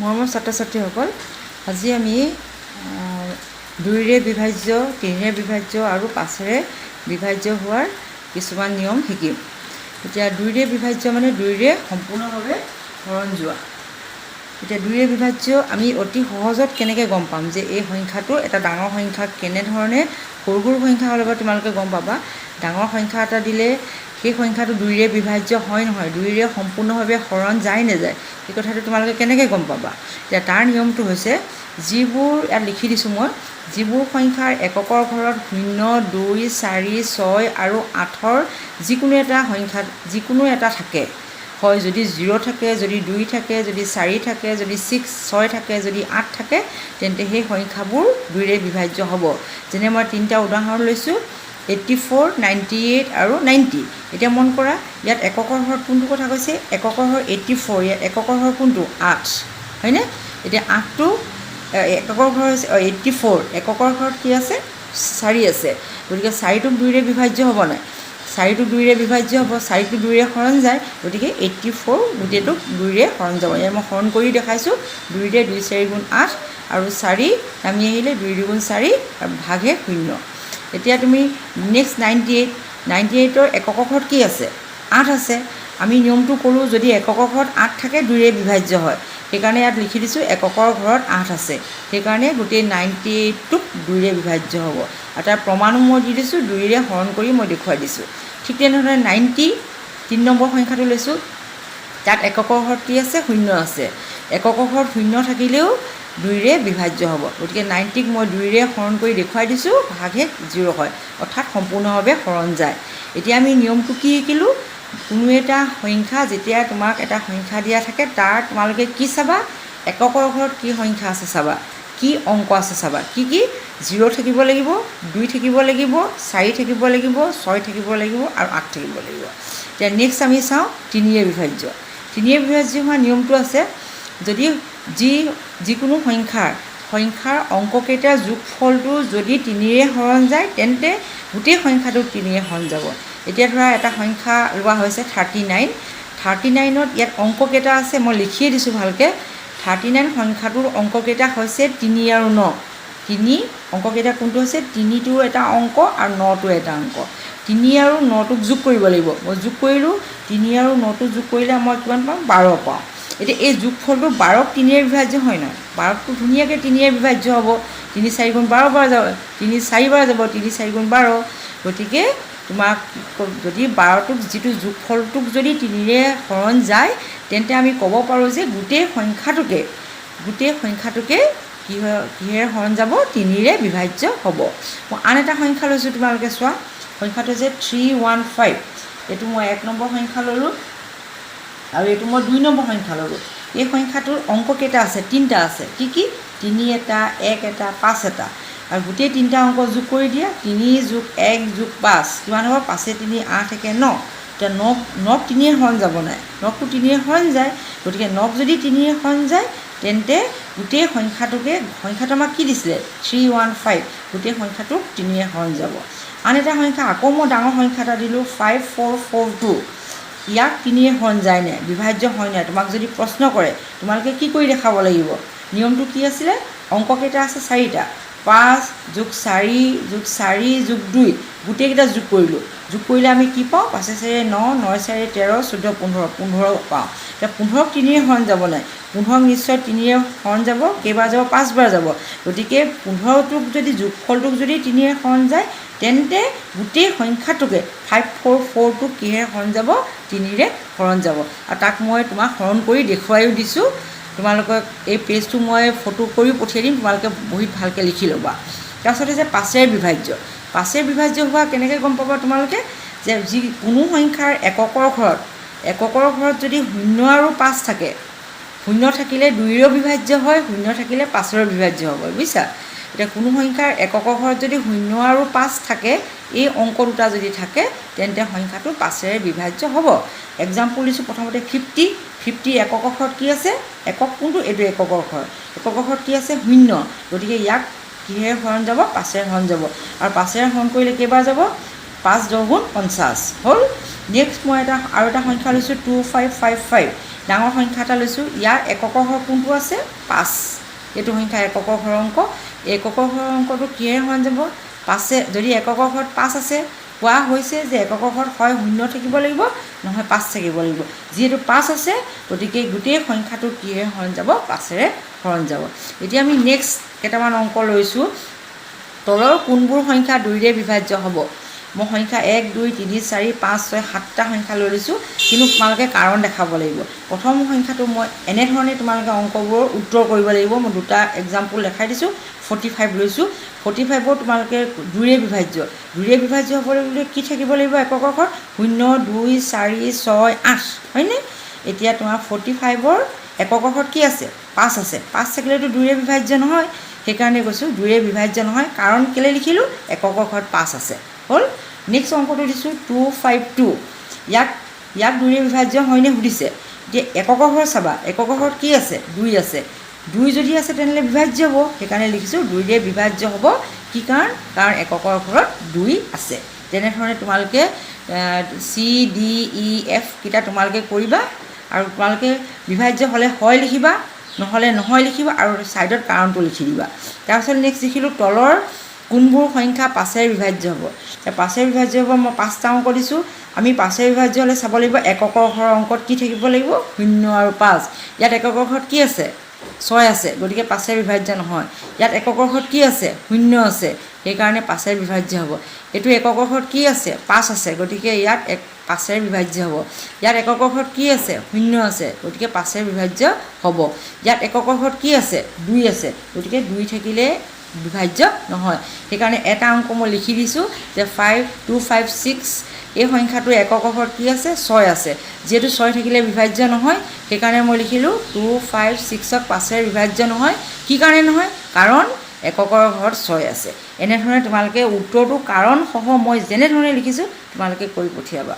মৰমৰ ছাত্ৰ ছাত্ৰীসকল, আজি আমি দুইৰে বিভাজ্য, তিনিৰে বিভাজ্য আৰু পাঁচেৰে বিভাজ্য হোৱাৰ কিছুমান নিয়ম শিকিম। এতিয়া দুইৰে বিভাজ্য মানে দুইৰে সম্পূৰ্ণভাৱে হৰণ যোৱা। এতিয়া দুইৰে বিভাজ্য আমি অতি সহজত কেনেকৈ গম পাম যে এই সংখ্যাটো এটা ডাঙৰ সংখ্যা কেনেধৰণে সৰু সৰু সংখ্যা হ'লে বা তোমালোকে গম পাবা, ডাঙৰ সংখ্যা এটা দিলে সেই সংখ্যাটো দুইৰে বিভাজ্য হয় নহয়, দুইৰে সম্পূৰ্ণভাৱে হৰণ যায় নাযায়, সেই কথাটো তোমালোকে কেনেকৈ গম পাবা? এতিয়া তাৰ নিয়মটো হৈছে, যিবোৰ ইয়াত লিখি দিছোঁ মই, যিবোৰ সংখ্যাৰ এককৰ ঘৰত শূন্য, দুই, চাৰি, ছয় আৰু আঠৰ যিকোনো এটা সংখ্যা যিকোনো এটা থাকে হয়, যদি জিৰ' থাকে, যদি দুই থাকে, যদি চাৰি থাকে, যদি ছিক্স ছয় থাকে, যদি আঠ থাকে, তেন্তে সেই সংখ্যাবোৰ দুইৰে বিভাজ্য হ'ব। যেনে মই তিনিটা উদাহৰণ লৈছোঁ, 84, 98 আৰু 90। এতিয়া মন কৰা, ইয়াত এককৰ ঘৰত কোনটো কথা কৈছে? এককৰ ঘৰ 84। ইয়াত এককৰ ঘৰ কোনটো? আঠ, হয়নে? এতিয়া আঠটো এককৰ ঘৰ হৈছে 84। এককৰ ঘৰত কি আছে? চাৰি আছে। গতিকে চাৰিটোক দুইৰে বিভাজ্য হ'ব নাই? চাৰিটো দুইৰে বিভাজ্য হ'ব, চাৰিটো দুইৰে হৰণ যায়। গতিকে 84 গোটেইটোক দুইৰে হৰণ যাব। ইয়াত মই হৰণ কৰি দেখাইছোঁ। দুইৰে, দুই চাৰি গুণ আঠ আৰু চাৰি নামি আহিলে, দুই দুগুণ চাৰি আৰু ভাগশেষ শূন্য। এতিয়া তুমি নেক্সট 98। 98ৰ এককৰ ঘৰত কি আছে? আঠ আছে। আমি নিয়মটো কৰোঁ, যদি এককৰ ঘৰত আঠ থাকে, দুইৰে বিভাজ্য হয়। সেইকাৰণে ইয়াত লিখি দিছোঁ, এককৰ ঘৰত আঠ আছে, সেইকাৰণে গোটেই 98টোক দুইৰে বিভাজ্য হ'ব। আৰু তাৰ প্ৰমাণো মই দি দিছোঁ, দুইৰে হৰণ কৰি মই দেখুৱাই দিছোঁ। ঠিক তেনেধৰণে 90, তিনি নম্বৰ সংখ্যাটো লৈছোঁ। তাত এককৰ ঘৰত কি আছে? শূন্য আছে। এককৰ ঘৰত শূন্য থাকিলেও দুইৰে বিভাজ্য হ'ব। গতিকে 90ক মই দুইৰে হৰণ কৰি দেখুৱাই দিছোঁ, ভাগশেষ জিৰ' হয়, অৰ্থাৎ সম্পূৰ্ণভাৱে হৰণ যায়। এতিয়া আমি নিয়মটো কি শিকিলোঁ? কোনো এটা সংখ্যা, যেতিয়া তোমাক এটা সংখ্যা দিয়া থাকে, তাৰ তোমালোকে কি চাবা? এককৰ ঘৰত কি সংখ্যা আছে চাবা, কি অংক আছে চাবা। কি কি? জিৰ' থাকিব লাগিব, দুই থাকিব লাগিব, চাৰি থাকিব লাগিব, ছয় থাকিব লাগিব আৰু আঠ থাকিব লাগিব। এতিয়া নেক্সট আমি চাওঁ তিনিৰে বিভাজ্য। তিনিৰে বিভাজ্য হোৱা নিয়মটো আছে, যদি যিকোনো সংখ্যাৰ অংককেইটাৰ যোগফলটো যদি তিনিৰে হৰণ যায়, তেন্তে গোটেই সংখ্যাটোক তিনিৰে হৰণ যাব। এতিয়া ধৰা এটা সংখ্যা লোৱা হৈছে 39। 39ত ইয়াত অংককেইটা আছে, মই লিখিয়ে দিছোঁ ভালকৈ। 39 সংখ্যাটোৰ অংককেইটা হৈছে তিনি আৰু ন। তিনি অংককেইটা কোনটো হৈছে? তিনিটো এটা অংক আৰু নটো এটা অংক। তিনি আৰু নটোক যোগ কৰিব লাগিব। মই যোগ কৰিলোঁ। তিনি আৰু নটো যোগ কৰিলে মই কিমান পাম? 12 পাওঁ। এতিয়া এই যোগফলটো 12ক তিনিৰে বিভাজ্য হয় নহয়? 12কটো ধুনীয়াকৈ তিনিৰে বিভাজ্য হ'ব। তিনি চাৰি গুণ 12 বাৰ যাব, তিনি চাৰিবাৰ যাব, তিনি চাৰি গুণ 12। গতিকে তোমাক যদি 12টোক, যিটো যোগফলটোক যদি তিনিৰে হৰণ যায়, তেন্তে আমি ক'ব পাৰোঁ যে গোটেই সংখ্যাটোকে কি হয়, কিহেৰে হৰণ যাব? তিনিৰে বিভাজ্য হ'ব। মই আন এটা সংখ্যা লৈছোঁ, তোমালোকে চোৱা। সংখ্যাটো হৈছে 315। এইটো মই এক নম্বৰ সংখ্যা ল'লোঁ আৰু এইটো মই দুই নম্বৰ সংখ্যা ল'লোঁ। এই সংখ্যাটোৰ অংক কেইটা আছে? তিনিটা আছে। কি কি? তিনি এটা, এক এটা, পাঁচ এটা। আৰু গোটেই তিনিটা অংক যোগ কৰি দিয়া। তিনি যোগ এক যোগ পাঁচ কিমান হ'ব? পাঁচে তিনি আঠ, একে ন। এতিয়া নক তিনিয়ে হৰণ যাব নাই? নকটো তিনিয়ে হৰণ যায়। গতিকে নক যদি তিনিয়ে হৰণ যায়, তেন্তে গোটেই সংখ্যাটোকে, সংখ্যাটো আমাক কি দিছিলে? 315। গোটেই সংখ্যাটোক তিনিয়ে হৰণ যাব। আন এটা সংখ্যা আকৌ মই ডাঙৰ সংখ্যা এটা দিলোঁ, 5442। ইয়াক তিনিয়ে হৰণ যায় নাই, বিভাজ্য হয় নাই, তোমাক যদি প্ৰশ্ন কৰে, তোমালোকে কি কৰি দেখাব লাগিব? নিয়মটো কি আছিলে? অংককেইটা আছে চাৰিটা। পাঁচ যোগ চাৰি যোগ চাৰি যোগ দুই, গোটেইকেইটা যোগ কৰিলোঁ। যোগ কৰিলে আমি কি পাওঁ? পাঁচে চাৰিয়ে ন, নয় চাৰি 13, 14, 15, 15 পাওঁ। এতিয়া 15ক তিনিৰে হৰণ যাব নাই? 15ক নিশ্চয় তিনিৰে হৰণ যাব। কেইবাৰ যাব? পাঁচবাৰ যাব। গতিকে 15টোক যদি, যোগফলটোক যদি তিনিৰে হৰণ যায়, তেন্তে গোটেই সংখ্যাটোকে, 5442ক কিহেৰে হৰণ যাব? তিনিৰে হৰণ যাব। আৰু তাক মই তোমাক হৰণ কৰি দেখুৱাইও দিছোঁ। তোমালোকক এই পেজটো মই ফটো কৰিও পঠিয়াই দিম, তোমালোকে বহীত ভালকৈ লিখি ল'বা। তাৰপাছতে যে পাঁচেৰে বিভাজ্য। পাঁচেৰে বিভাজ্য হোৱা কেনেকৈ গম পাবা তোমালোকে? যে যি কোনো সংখ্যাৰ এককৰ ঘৰত যদি শূন্য আৰু পাঁচ থাকে, শূন্য থাকিলে দুইৰো বিভাজ্য হয়, শূন্য থাকিলে পাঁচৰো বিভাজ্য হ'ব, বুজিছা? এতিয়া কোনো সংখ্যাৰ এককৰ ঘৰত যদি শূন্য আৰু পাঁচ থাকে, এই অংক দুটা যদি থাকে, তেন্তে সংখ্যাটো পাঁচেৰে বিভাজ্য হ'ব। এক্সাম্পল দিছোঁ প্ৰথমতে 50। 50 এককৰ ঘৰত কি আছে? একক কোনটো? এইটো এককৰ ঘৰ। এককৰ ঘৰত কি আছে? শূন্য। গতিকে ইয়াক কিহেৰে হৰণ যাব? পাঁচেৰে হৰণ যাব। আৰু পাঁচেৰে হৰণ কৰিলে কেইবাৰ যাব? পাঁচ দহ গুণ 50 হ'ল। নেক্সট মই আৰু এটা সংখ্যা লৈছোঁ, 2555। ডাঙৰ সংখ্যা এটা লৈছোঁ। ইয়াৰ এককৰ ঘৰ কোনটো আছে? 5। এইটো সংখ্যা এককৰ ঘৰৰ অংক। এককৰ ঘৰৰ অংকটো কিহেৰে হৰণ যাব? পাঁচে। যদি এককৰ ঘৰত 5 আছে, কোৱা হৈছে যে এককৰ ঘৰত হয় শূন্য থাকিব লাগিব, নহয় 5 থাকিব লাগিব। যিহেতু 5 আছে, গতিকে গোটেই সংখ্যাটো কিহেৰে হৰণ যাব? 5-এৰে হৰণ যাব। এতিয়া আমি নেক্সট কেইটামান অংক লৈছোঁ। তলৰ কোনবোৰ সংখ্যা 2-ৰে বিভাজ্য হ'ব? মই সংখ্যা 1, 2, 3, 4, 5, 6, 7টা সংখ্যা লৈ লৈছোঁ, কিন্তু তোমালোকে কাৰণ দেখাব লাগিব। প্ৰথম সংখ্যাটো মই এনেধৰণে তোমালোকে অংকবোৰৰ উত্তৰ কৰিব লাগিব। মই দুটা এক্সাম্পল দেখাই দিছোঁ। 45 লৈছোঁ। 45-ৰ তোমালোকে 2-ৰে বিভাজ্য। 2-ৰে বিভাজ্য হ'বলৈ গ'লে কি থাকিব লাগিব এককৰ ঘৰত? 0, 2, 4, 6, 8, হয়নে? এতিয়া তোমাৰ 45-ৰ এককৰ ঘৰত কি আছে? 5 আছে। 5 থাকিলেতো 2-ৰে বিভাজ্য নহয়। সেইকাৰণে কৈছোঁ 2-ৰে বিভাজ্য নহয়। কাৰণ কেলৈ লিখিলোঁ? এককৰ ঘৰত 5 আছে। হ'ল। নেক্সট অংকটো দিছোঁ 2 5 2। ইয়াক 2-ৰে বিভাজ্য হয়নে সুধিছে। এতিয়া এককৰ ঘৰত চাবা, এককৰ ঘৰত কি আছে? 2 আছে। 2 যদি আছে, তেনেহ'লে বিভাজ্য হ'ব। সেইকাৰণে লিখিছোঁ 2-ৰে বিভাজ্য হ'ব। কি কাৰণ? কাৰণ এককৰ ঘৰত 2 আছে। তেনেধৰণে তোমালোকে চি, ডি, ই, এফ কেইটা তোমালোকে কৰিবা আৰু তোমালোকে বিভাজ্য হ'লে হয় লিখিবা, নহ'লে নহয় লিখিবা আৰু ছাইডত কাৰণটো লিখি দিবা। তাৰপিছত নেক্সট লিখিলোঁ, তলৰ কোনবোৰ সংখ্যা 5-এৰে বিভাজ্য হ'ব? 5-এৰে বিভাজ্য হ'ব, মই 5টা অংক দিছোঁ। আমি 5-এৰে বিভাজ্য হ'লে চাব লাগিব এককৰ ঘৰৰ অংকত কি থাকিব লাগিব, 0 আৰু 5। ইয়াত এককৰ ঘৰত কি আছে? 6 আছে, গতিকে 5-এৰে বিভাজ্য নহয়। ইয়াত এককৰ ঘৰত কি আছে? 0 আছে, সেইকাৰণে 5-এৰে বিভাজ্য হ'ব। এইটো এককৰ ঘৰত কি আছে? 5 আছে, গতিকে ইয়াত 5-এৰে বিভাজ্য হ'ব। ইয়াত এককৰ ঘৰত কি আছে? 0 আছে, গতিকে 5-এৰে বিভাজ্য হ'ব। ইয়াত এককৰ ঘৰত কি আছে? 2 আছে, গতিকে 2 থাকিলে বিভাজ্য নহয়। সেইকাৰণে এটা অংক মই লিখি দিছোঁ যে 5 2 5 6, এই সংখ্যাটো এককৰ ঘৰত কি আছে? 6 আছে। যিহেতু 6 থাকিলে বিভাজ্য নহয়, সেইকাৰণে মই লিখিলোঁ 2 5 6-ক 5-এৰে বিভাজ্য নহয়। কি কাৰণে নহয়? কাৰণ এককৰ ঘৰত 6 আছে। এনেধৰণে তোমালোকে উত্তৰটো কাৰণসহ মই যেনেধৰণে লিখিছোঁ, তোমালোকে কৰি পঠিয়াবা।